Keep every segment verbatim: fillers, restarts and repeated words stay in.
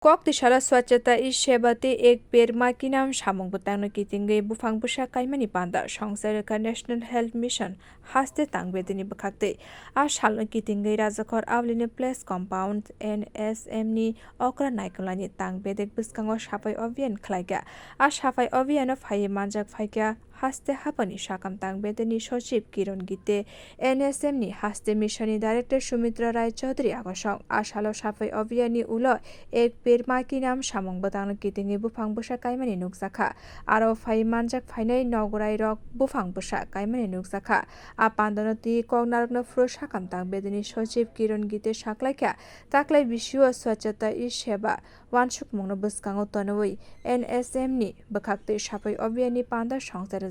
Kok tisalo Swachhata Hi Seva tei Ek Ped Maa Ki Naam samung bwtangno kitingwi buphang bwsa kaimani panda songchai rwkha National Health Mission haste tang bedeni bwkhaktwi. A salno kitingwi Rajakhor Aulini Place Compound N S M ni okra naikolnani tang bedek bwskango sapai obhiyan khlaikha. A sapai obhiyano phaiwi manjak phaikha haste haphangni sakam tang bedeni sochib Kiron Gite, N S M ni haste mission ni director Sumitra Rai Chaudhary agosong. A salo sapai obhiyani ulo Ek Ped Maa Ki Naam samung bwtangno kitingwi buphang bwsa kaimani nukjakha. Aro phaiwi manjak phainai nogorai rok buphang bwsa kaimani nukjakha. A pandano twi kok narwkno phuru sakam tang bedeni sochib Kiron Gite saklaikha, taklai bisio Swachhata Hi Seva wansukmungno bwskango tonwi N S M ni bwkhaktwi sapai obhiyani panda songchai rwjakha.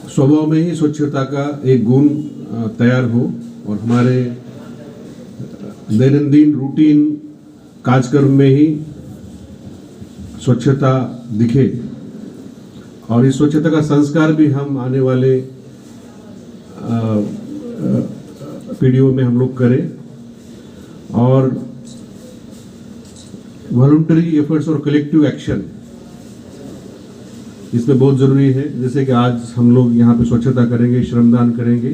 स्वभाव में ही स्वच्छता का एक गुण, अ, तैयार हो और हमारे दैनंदिन रूटीन कार्यक्रम में ही स्वच्छता दिखे और इस स्वच्छता का संस्कार भी हम आने वाले, अ, अ, पीढ़ियों में हम लोग करें। और वॉलंटरी एफर्ट्स और कलेक्टिव एक्शन इसमें बहुत ज़रूरी है। जैसे कि आज हम लोग यहाँ पे स्वच्छता करेंगे, श्रमदान करेंगे।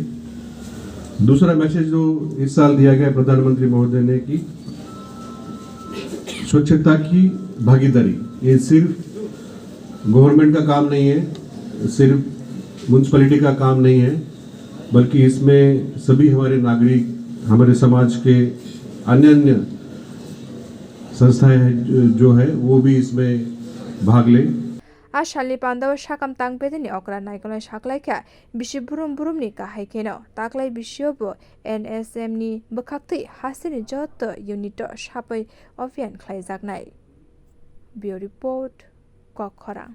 दूसरा मैसेज जो इस साल दिया गया है प्रधानमंत्री महोदय ने, कि स्वच्छता की भागीदारी, ये सिर्फ गवर्नमेंट का काम नहीं है, सिर्फ म्युनिसिपैलिटी का काम नहीं है, बल्कि इसमें सभी हमारे नागरिक, हमारे समाज के अन्य अन्य संस्थाएं हैं जो, जो है, वो भी इसमें भाग लें। A salni pandao sakam tang bedeni okra naikolnai saklaikha bisi burum burumni kahai kheno, taklai bisio bo N S M ni bwkhaktwi hasteni joto unit o sapai obhiyani khlaijaknai. Bureau Report, Kokkhorang.